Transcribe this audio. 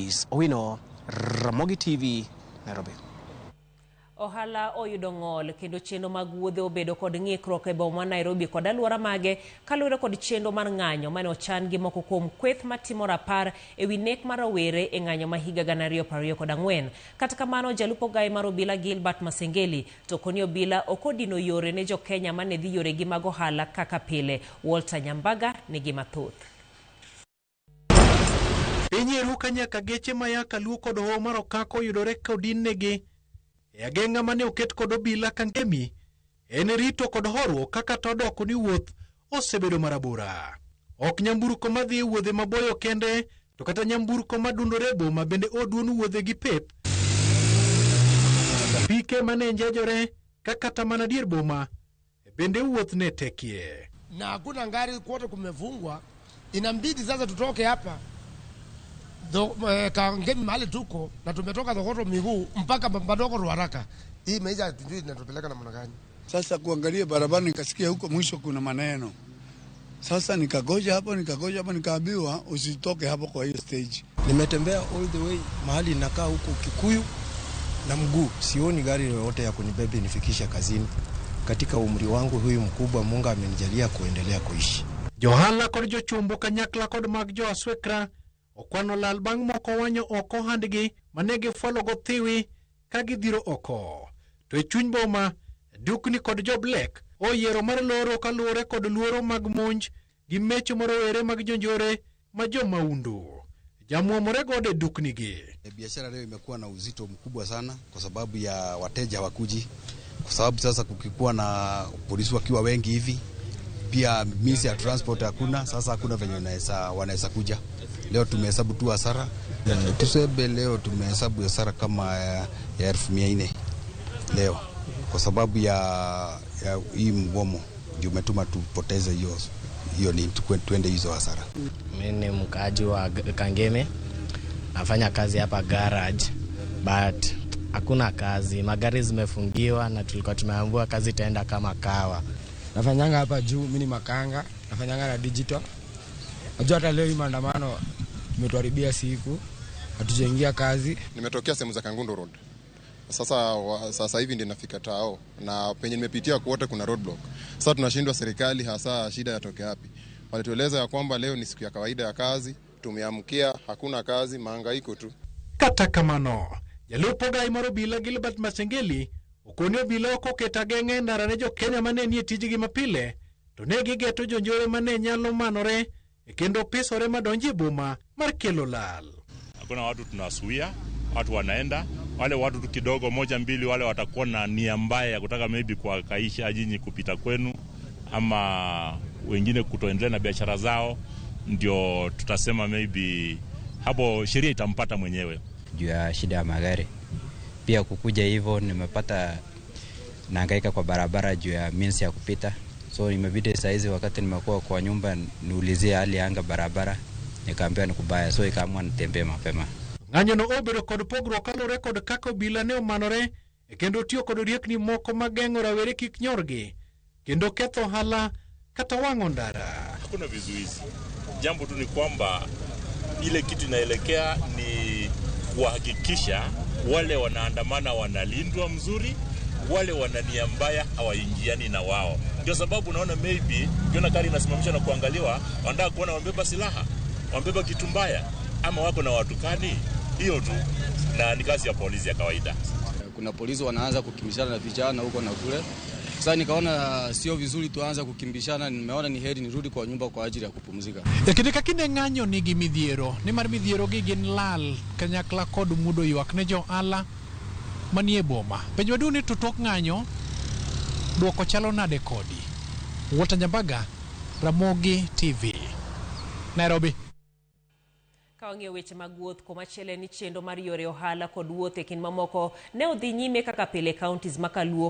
Maurice Owino, Ramogi TV, Nairobi. Ohala oyudo ng'ol kendo chenro mag wuodhe obedo kod ng'ikruok e boma ma Nairobi kod alwora mage kaluwore kod chenro mar ng'anyo mane ochan gi moko kuom kweth matimo rapar ewi nek mar rowere e ng'anyo ma higa 2024. Kata kamano, jalup ogaye mar obila Gilbert Masengeli to koni obila ok odino yore ne jokenya mane dhi yoregi mag ohala kaka pile. Walter Nyambaga nigi mathoth. Piny eru ka nyaka geche maya Kaluo kod Hoho mar Okak oyudore ka odinnegi e ageng'a mane oket kod obila Kangemi en rito kod horuok kaka to odoko ni wuoth osebedo marabora. Ok nyamburko madhi e wuodhe maboyo kende to kata nyamburko madundore e boma bende oduon wuodhe gi pep. Apike mane njejore ka kata mana dier boma bende wuoth ne tekie. Na hakuna ngari kwote kumefungwa, inabidi sasa tutoke hapa Kangemi mahali tuko na tumetoka Thogoto miguu mpaka Madogo Ruaraka. Hii maisha hatujui inatupeleka namna gani. Sasa kuangalia barabara nikasikia huko mwisho kuna maneno. Sasa nikagoja hapo, nikagoja hapo, nikaambiwa usitoke hapo kwa hiyo stage. Nimetembea all the way mahali nakaa huko Kikuyu na mguu, sioni gari yoyote ya kunibebe nifikishe kazini. Katika umri wangu huyu mkubwa, Mungu amenijalia kuendelea kuishi. Johala kod jochumbo kanyakla kod mag jo Aswekra okwano lal bang' moko wanyo oko handgi mane gifwalo go thiwi ka gidhiro oko. To e chuny boma, dukni kod jo Black oyiero mar loro kaluwore kod luoro mag monj gi mecho morowere mag jonjore ma jo maundu. Jamuomore godo e duknigi. Biashara leo imekuwa na uzito mkubwa sana kwa sababu ya wateja hawakuji. Kwa sababu sasa kukikuwa na polisi wakiwa wengi hivi, pia means ya transport hakuna, sasa hakuna venye wanaweza kuja. Leo tumehesabu tu hasara. Tuseme leo tumehesabu hasara kama ya 400,000 leo kwa sababu ya hii mgomo ndio umetuma tupoteze hiyo ni tuende hizo hasara. Mimi ni mkaaji wa Kangemi, nafanya kazi hapa garage, but hakuna kazi, magari zimefungiwa na tulikuwa tumeambiwa kazi itaenda kama kawa. Nafanyanga hapa juu, mimi ni makanga, nafanyanga na digital. Najua hata leo hii maandamano imetuharibia siku, hatujaingia kazi. Nimetokea sehemu za Kangundo Road. Sasa hivi ndio nafika Tao na penye nimepitia kote kuna roadblock. Sasa tunashindwa serikali hasa shida yatoke wapi. Walitueleza ya kwamba leo ni siku ya kawaida ya kazi, tumeamkia hakuna kazi, mahangaiko tu. Kata kamano, jalup ogayi mar obila Gilbert Masengeli okoni obila ok oketo ageng'a e ndara ne jo Kenya mane nie tijgi mapile to ne gigeto jonjore mane nyalo manore e kendo pisore madonjo e boma mar kelo lal. Hakuna watu tunasuia, watu wanaenda, wale watu tu kidogo moja mbili wale watakuwa na nia mbaya ya kutaka maybe kuwakaisha nyinyi kupita kwenu ama wengine kutoendelea na biashara zao, ndio tutasema maybe hapo sheria itampata mwenyewe. Juu ya shida ya magari pia kukuja hivyo nimepata nahangaika kwa barabara juu ya means ya kupita, so imebidi saizi wakati nimekuwa kwa nyumba niulizie hali ya anga barabara, nikaambiwa ni kubaya, so ikaamua nitembee mapema. Ng'anyo no obedo kod pogruok kaluwore kod kaka obila ne omanore e kendo tiyo kod riekni moko mageng'o rawere kik nyorgi kendo ketho ohala kata wang'o ndara. Hakuna vizuizi, jambo tu ni kwamba ile kitu inaelekea ni kuhakikisha wale wanaandamana wanalindwa mzuri, wale wana nia mbaya hawaingiani na wao. Ndio sababu unaona maybe ukiona gari inasimamishwa na kuangaliwa, wanataka kuona wamebeba silaha, wamebeba kitu mbaya ama wako na watukani, hiyo tu, na ni kazi ya polisi ya kawaida. Kuna polisi wanaanza kukimbishana na vijana huko na kule. Sasa nikaona sio vizuri tuanze kukimbishana, nimeona ni heri nirudi kwa nyumba kwa ajili ya kupumzika. E kinde ka kinde ng'anyo nigi midhiero, nimar midhiero gi gin lal kanyakla kod mudo ywak ne jo ohala manie boma. Penjo maduong' ni to tok ng'anyo duoko chalo nade kodi? Walter Nyambaga, Ramogi TV, Nairobi. Ka wang'iyo weche mag wuoth, komachielo en ni chenro mar yore ohala kod wuoth e kind mamoko ne odhi nyime kaka pile counties ma Kaluo.